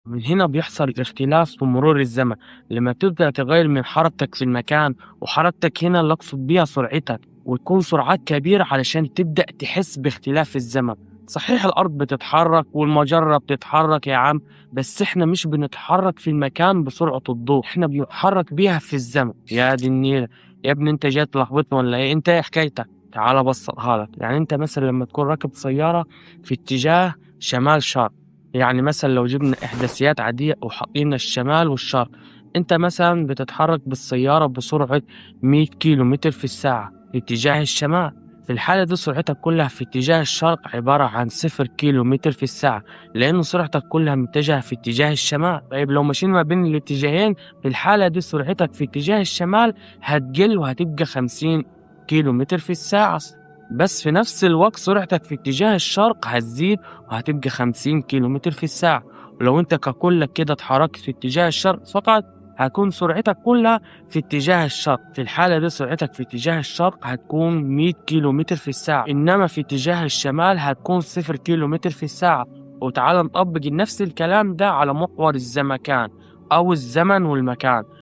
من هنا بيحصل اختلاف في مرور الزمن لما تبدأ تغير من حركتك في المكان، وحركتك هنا اللي أقصد بيها سرعتك، وتكون سرعات كبيرة علشان تبدأ تحس باختلاف الزمن. صحيح الأرض بتتحرك والمجرة بتتحرك يا عم، بس إحنا مش بنتحرك في المكان بسرعة الضوء، إحنا بنتحرك بيها في الزمن. يا دي النيلة يا ابني، أنت جاي تلخبطني ولا إيه؟ أنت إيه حكايتك؟ تعال أبسطها لك. يعني أنت مثلا لما تكون راكب سيارة في اتجاه شمال شرق، يعني مثلا لو جبنا إحداثيات عادية وحطينا الشمال والشرق، أنت مثلا بتتحرك بالسيارة بسرعة 100 كيلو متر في الساعة في اتجاه الشمال. في الحالة دي سرعتك كلها في اتجاه الشرق عبارة عن 0 كيلو متر في الساعة، لأن سرعتك كلها متجهة في اتجاه الشمال. طيب لو مشينا ما بين الاتجاهين، في الحالة دي سرعتك في اتجاه الشمال هتقل وهتبقى 50 كيلو متر في الساعة، بس في نفس الوقت سرعتك في اتجاه الشرق هتزيد وهتبقى 50 كيلو متر في الساعة. ولو انت ككلك كده اتحركت في اتجاه الشرق فقط، هتكون سرعتك كلها في اتجاه الشرق. في الحالة دي سرعتك في اتجاه الشرق هتكون 100 كيلو متر في الساعة، إنما في اتجاه الشمال هتكون 0 كيلو متر في الساعة. وتعال نطبق نفس الكلام ده على محور الزمكان أو الزمن والمكان.